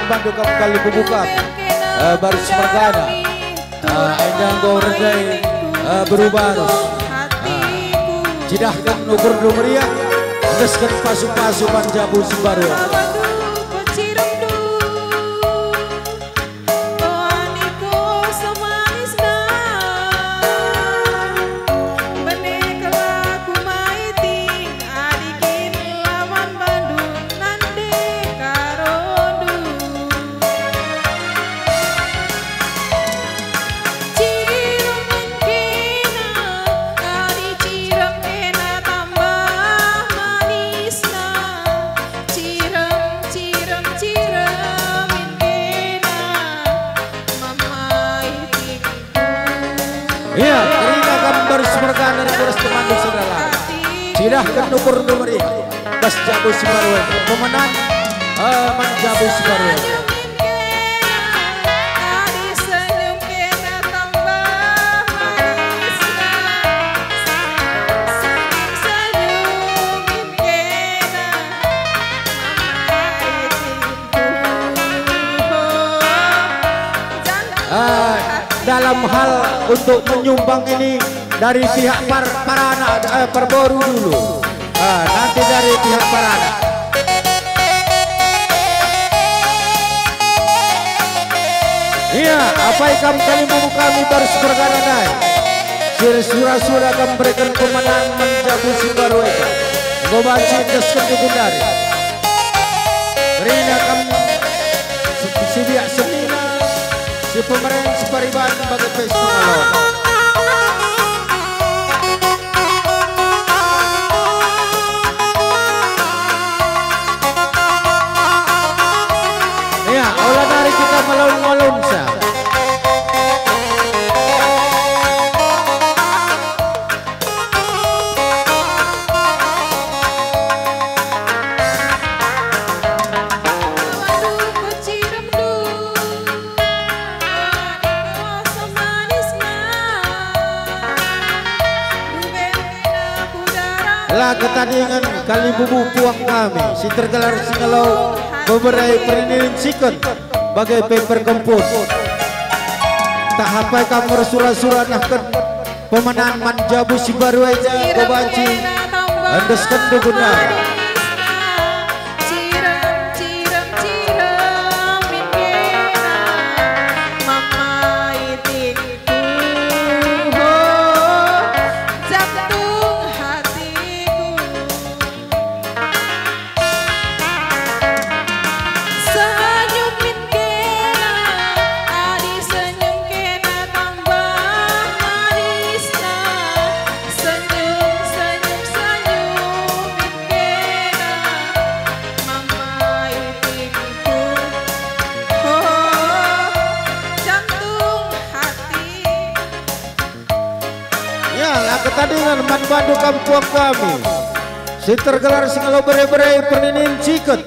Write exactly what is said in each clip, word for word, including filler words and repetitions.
Bandu kam kalimbubu kam, eh, Barus mergana. Eh, enda enggo rende, eh, beru Barus. Eh, cidahken ukurndu meriah, endesken pasu-pasu man jabu si mbaru. Adi kin lawan bandu nande karondu. Cirem min kena, adi cirem kena tambah manisna. Cirem, cirem, cirem min kena, mamai tingku. Ia, kerina kam Barus mergana ras temandu saudara. Cidahken ukurndu meriah, bas jabu si mbaru enda. Pemenan, eh, man jabu si mbaru enda. Ah, dalam hal untuk menyumbang ini dari pihak par-, paranak, eh, perboru dulu. Ah, nanti dari pihak paranak. Ia, apai kam kalimbubu kami Barus mergana ndai. Sira sura-sura kam bereken pemenan man jabu si mbaru enda. Enggo banci endesken gundari. Kerina kam si, si biak senina, si pemeren, si pariban, bage pe si pengalo. Ia, ola nari kita malun-malunsa. La ketadingen kalimbubu puang kami, si tergelar singalo, beberai pernirin siken, bage pe perkempun. Ntah apai kam ersura-sura nehken pemenan man jabu si mbaru enda, enggo banci endesken gundari. Senyum min kena, adi senyum kena tambah manisna. Senyum, senyum, senyum min kena, mamai tingku. Oh, jantung hati. Ya, la ketadingen man bandu kam puang kami, si tergelar singalo bere-bere pernirin siken,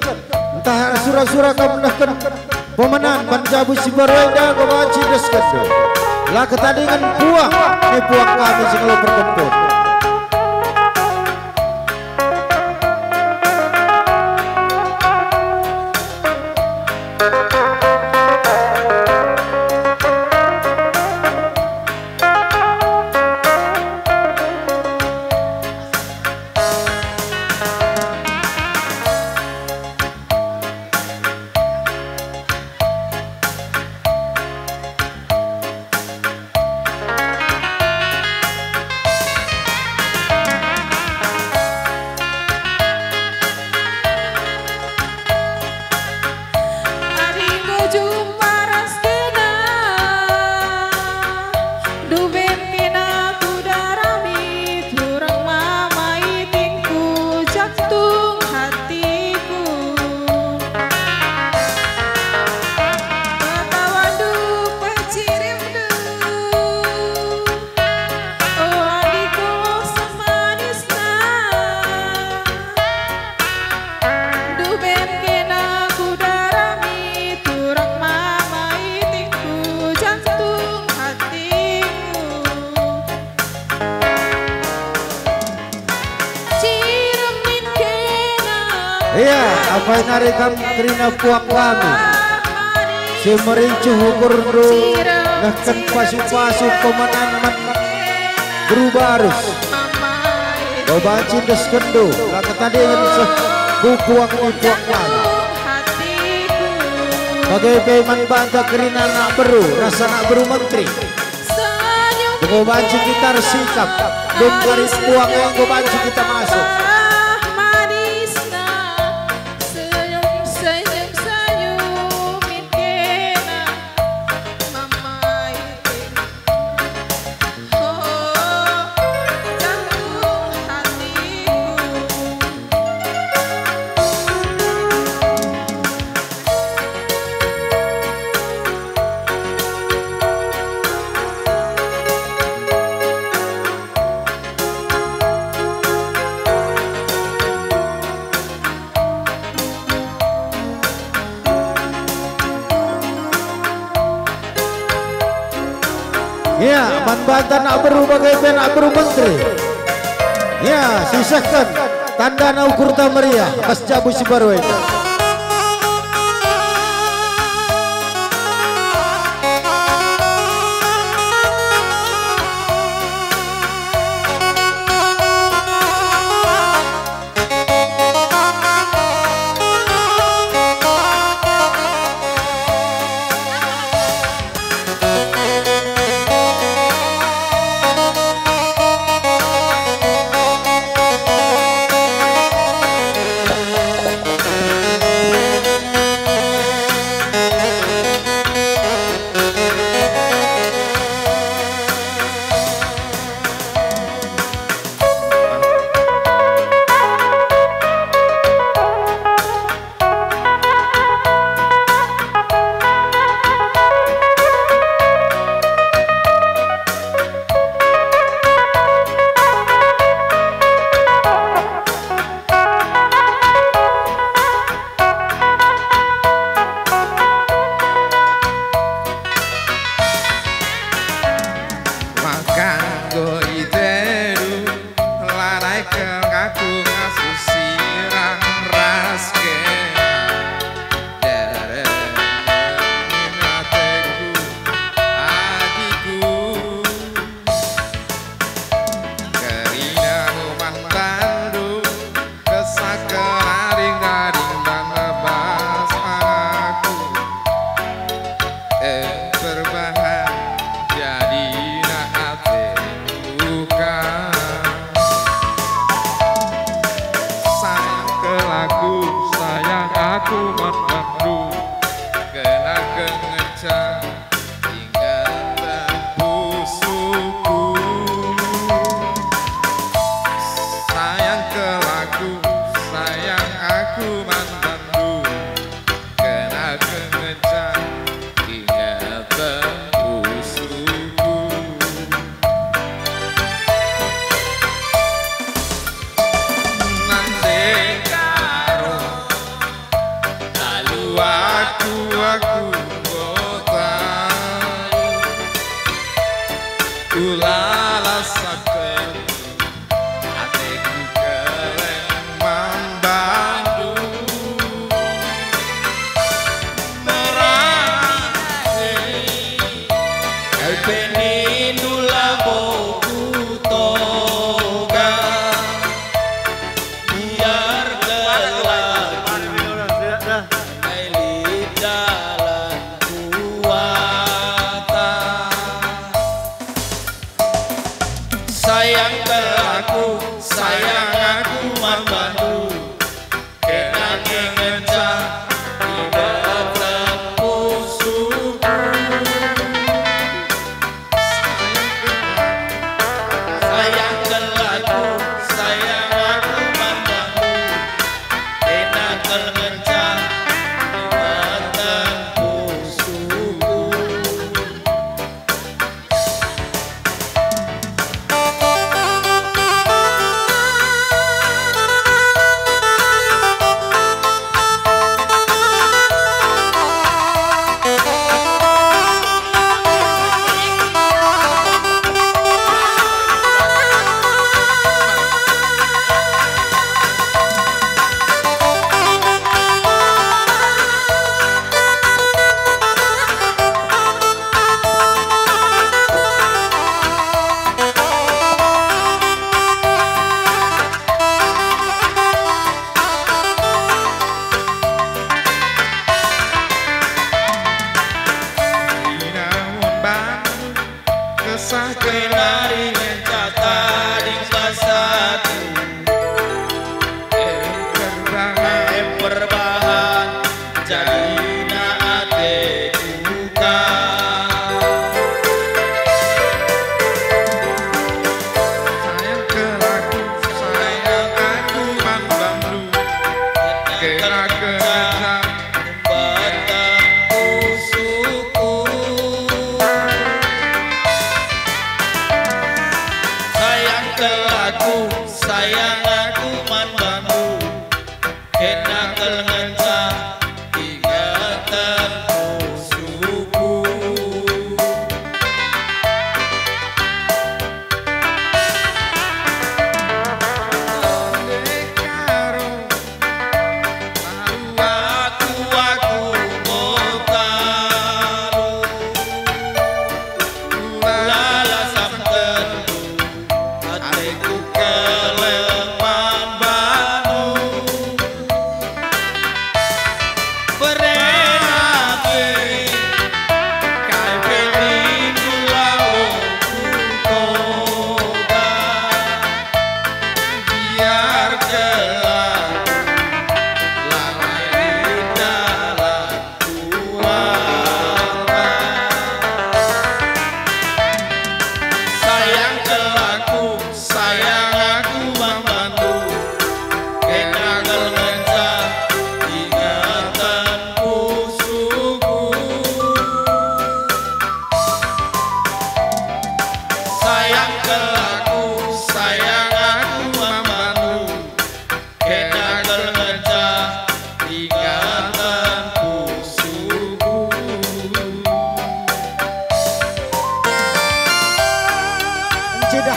ntah ersura-sura kam nehken pemenan man jabu si mbaru enda, enggo banci endeskenndu. La ketadingen puang, ni puang kami singalo perkempun. Adi enggo jumpa ras kena, duben kena kudarami, turang mamai tingku, jantung hatiku. Petawandu, pecirimdu. Oh, adikku semanisna, duben kena kudarami, turang mamai tingku, jantung hatiku. Cirem min kena. Ia, apai nari kam kerina puang kami. Si mericuh ukurndu, nehken pasu-pasu pemenan man beru barus. Enggo banci endeskenndu, la ketadingen seh ku puang ni puang dana. Bage pe man banta kerina anak beru, ras anak beru menteri. Enggo banci kita ersikap, dungkari puang e enggo banci kita masuk. Ya, man banta anak beru bage pe anak beru menteri. Ya, sisehken tandana ukurta meriah, bas jabu si mbaru enda. Maka enggo itendu, lanai kal aku ngasup sirang ras kena. Dereng ateku, adiku, kerina man bandu, kesah keraring-raring dan lebas aku. Eh, perbahan jadina ateku ka. Sayang kelaku, sayang aku man bandu, kena kengeca ingatan pusuhku. Sayang kelaku, sayang aku man bandu, kena kengeca ingatan pusuhku. Nande karo lalu aku, aku enggo talu. Ulala saken ateku kereng man bandu. Merana, eh, kal pe nindu labo ku toga. Biar kelaku, ai lit dalan kuata. Sayang kelaku, sayang aku man bandu, kena ngenca ingatan pusuhku. Sayang kelaku, sayang aku man bandu, kena kal ngenca ingatan pusuhku.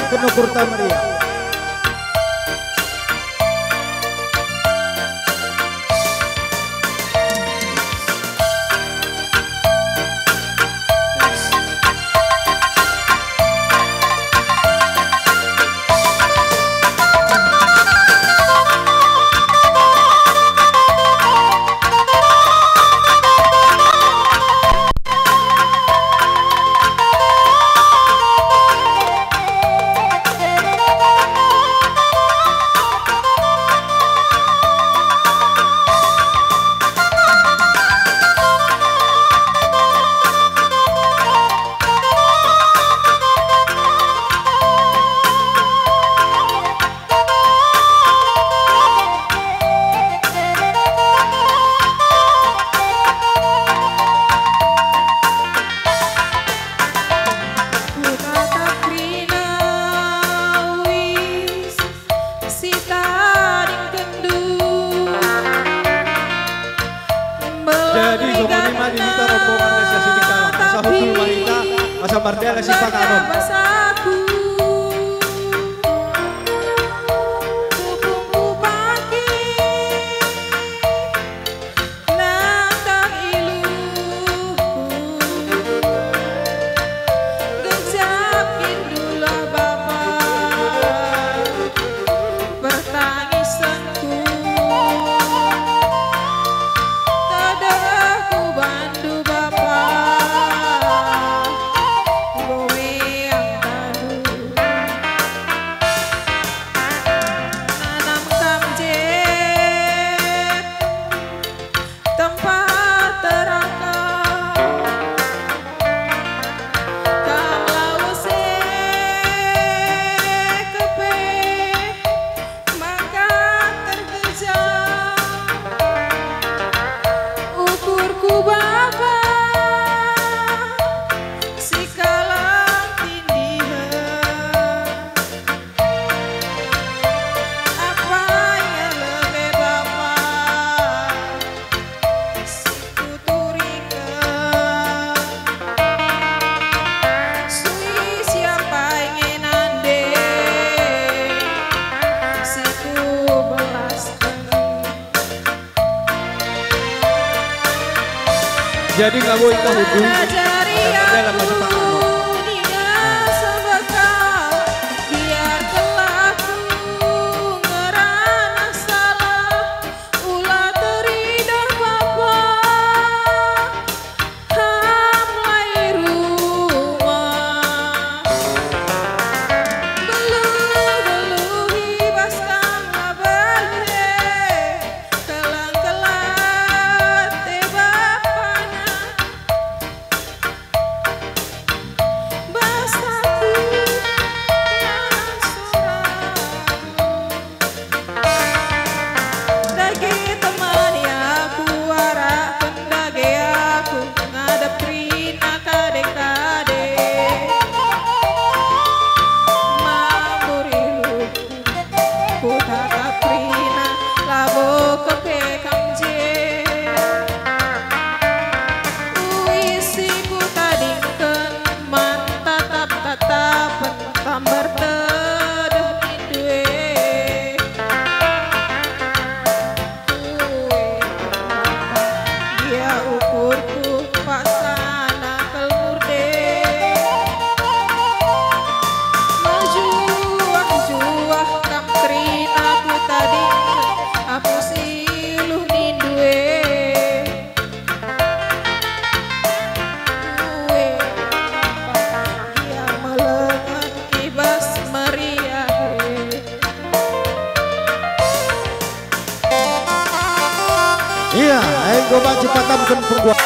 Kena Kurta Meriah. Kutatap kerina uis si tadingkenndu. Jadi, songon i ma di hita rombongan Desa Sindikalang, asa hundul ma hita, asa mardela si panganon. Basaku, tupung kupake, nangkang iluhku. Gejap kin dulah Bapa, pertangisenku. Tedehku bandu Bapa, enggo weang tandu. Nanam kam je tempat terangkap, kam lawes e kepe maka terkejam. Ukurku Bapa, si kalang tindihen. Apa ia lebe Bapa si kuturiken? Sui siapa nge nande si kubelasken? Jadi, nggo enggo hundul. Ajari aku nina sebekah, biarkenlah ku ngerana salah, ula teridah Bapa, Kam la i rumah. Beluh-beluh i bas Kam la beluh e, keleng-keleng ate bapana. Bas aku, keleng soraku. Dage temani aku, arahken dage aku, ngadep kerina kade-kade. Mambur iluhku, kutatap kerina, labo kepe kam je. Uis si kutadingken man tatap-tatapen kam bertedeh nindu e. Ue, gia ukurku paksana kal murde. Mejuah-juah kam kerina kutadingken aku si iluh nindu e. Ue, gia melenget i bas meriah e. Ia, enggo banci patamken penggual.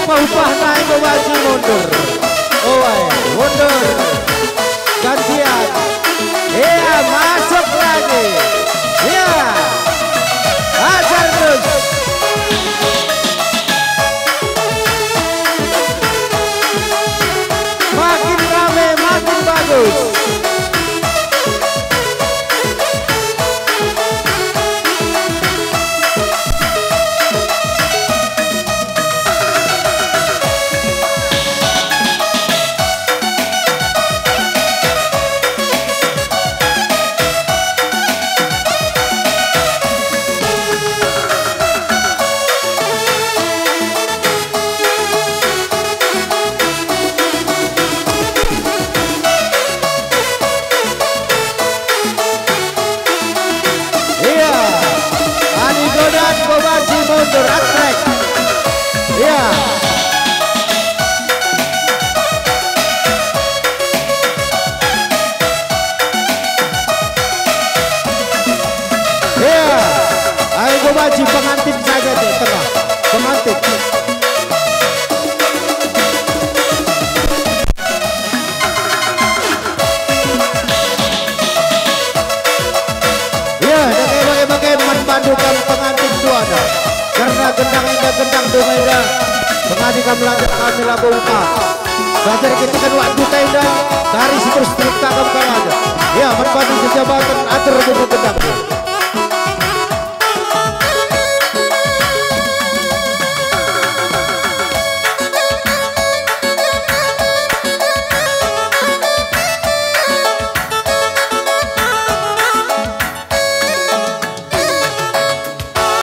Upah-upah nai bebaji mundur. Oi, mundur. Gantian. Ia, masuk lagi. Ia. Ajar terus. Makin rame, makin bagus. Ia, Ani Godan, bebaji mundur, atrek. Ia. Ia. Ayo bebaji pengantin saja deh, tengah. Pengantin. Ya, dage bage-bage man bandu kam pengantin tuana. Kerna gendang enda gendang donga enda, pengadi kam lanjak kami labo uta. Belajar ketikan waktu ta enda, kari si terus terikta kam karaja. Ya, man bandu sejabaten atur bubu gendang.